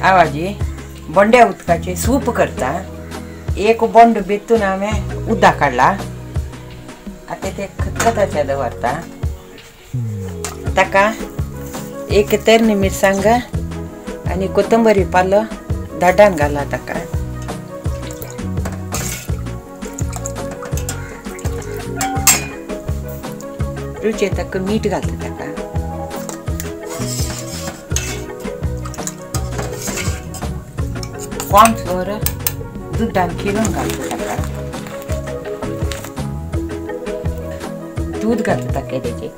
आवाजी बोंड्या उदकाचे सूप करता. एक बोंड बेतून हांवें उदक काडला. आतां ते खतखताचे दवरता. ताका एक तरणी मिरसांग आनी कोथंबरी पालो धाडान घाला ताका. रुचे ताका मीठ घालता ताका. कॉर्नफ्लोर दुदान किरून घालता ताका. दूध घालता ताका तेजे.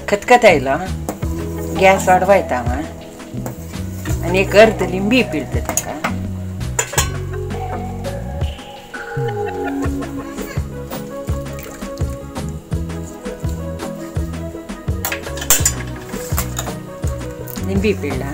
खतखत आयलो गॅस वाडवायता हांव आनी एक अर्द लिंबी पिळटा ताका. लिंबी पिळला.